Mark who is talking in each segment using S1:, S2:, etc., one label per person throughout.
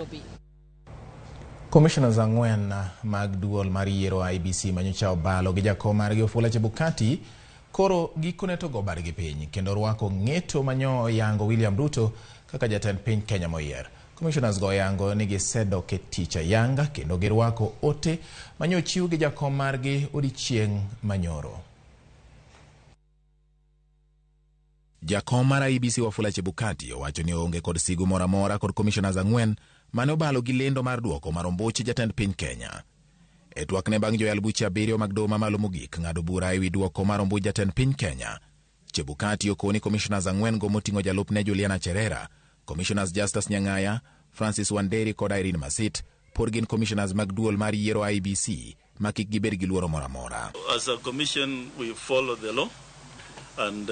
S1: Nairobi.
S2: Commissioners 4 mag duol mar yiero IEBC manyocha obalo gi jakom margi Wafula Chebukati koro gikone to go badgi piny kendo rwako ng'eto manyo oyango William Ruto kaka jatend piny Kenya moyier. Commissioners go oyango ni gisedok e tich ayanga kendo girwako ote manyo ochiw gi jakom margi odiechieng' manyoro. Jakom mar IEBC Wafula Chebukati owacho ni oonge kod sigu moro amora kod commissioners 4 mane obalo gi lendo mar duoko mar ombuch jatend piny Kenya. E twakne bang' joyal buche 7 mag doho mamalo mogik ng'ado bura ewi duoko mar ombuch jatend piny Kenya, Chebukati okoni commissioners 4 go moting'o jalupne Juliana Cherera, commissioners Justus Nyang'aya, Francis Wanderi kod Irene Masit pod gin commissioners mag duol mar yiero IEBC ma kik gibed gi luoro moro amora.
S3: As a commission we follow the law and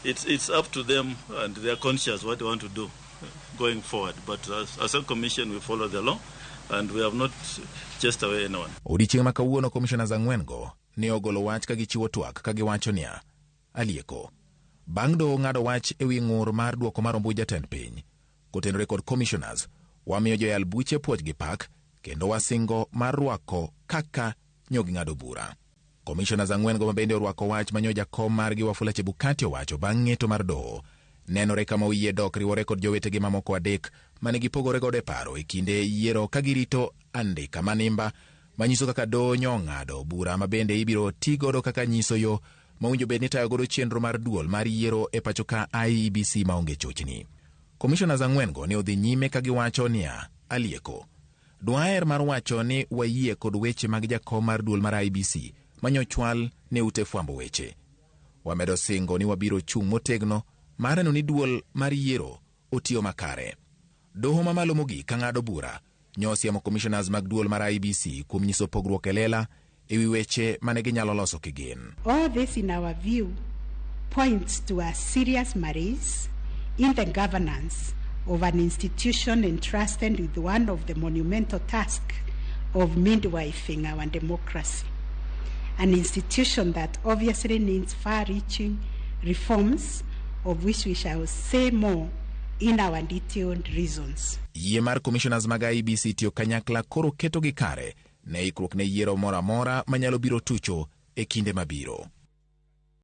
S3: it's up to them and their conscience what they want to do going forward, but as a commission we follow the law and we have not chased away anyone.
S2: Odiechieng' ma kawuono commissioners 4 go ne ogolo wach ka gichiwo twak ka giwacho niya, Alieko, bang' doho ng'ado wach ewi ng'ur mar duoko mar ombuch jatend piny kotenore kod commissioners, wamiyo joyal buche puoch gi pak kendo wasingo mar rwako kaka nyo ging'ado bura. Commissioners 4 go mabende orwako wach manyo jakom margi Wafula Chebukati owacho bang' ng'eto mar doho nenore kama oyie dok riwore kod jowetegi mamoko 3 mane gipogore godo e paro e kinde yiero ka girito andika manimba manyiso kaka doho nyo ong'ado bura mabende ibiro ti godo kaka nyiso yo mowinjo bed ni tayo godo chenro mar duol mar yiero e pacho ka IEBC maonge chochni. Commissioners 4 go ne odhi nyime ka giwacho niya, Alieko, dwaher mar wacho ni wayie kod weche mag jakom mar duol mar IEBC manyochwal ne ute fwambo weche. Wamedo singo ni wabiro chung' motegno mar neno ni duol mar yiero otiyo makare. Doho mamalo mogik ka ng'ado bura nyo osiemo commissioners mag duol mar IEBC kuom nyiso pogruok e lela ewi weche mane ginyalo loso kigin.
S4: All this in our view points to a serious malaise in the governance of an institution entrusted with one of the monumental tasks of midwifing our democracy. An institution that obviously needs far-reaching reforms, of which we shall say more in our detailed reasons.
S2: Yie mar commissioners mag IEBC tiyo kanyakla koro ketogi kare ne ikruok ne yiero moro amora manyalo biro tucho e kinde mabiro.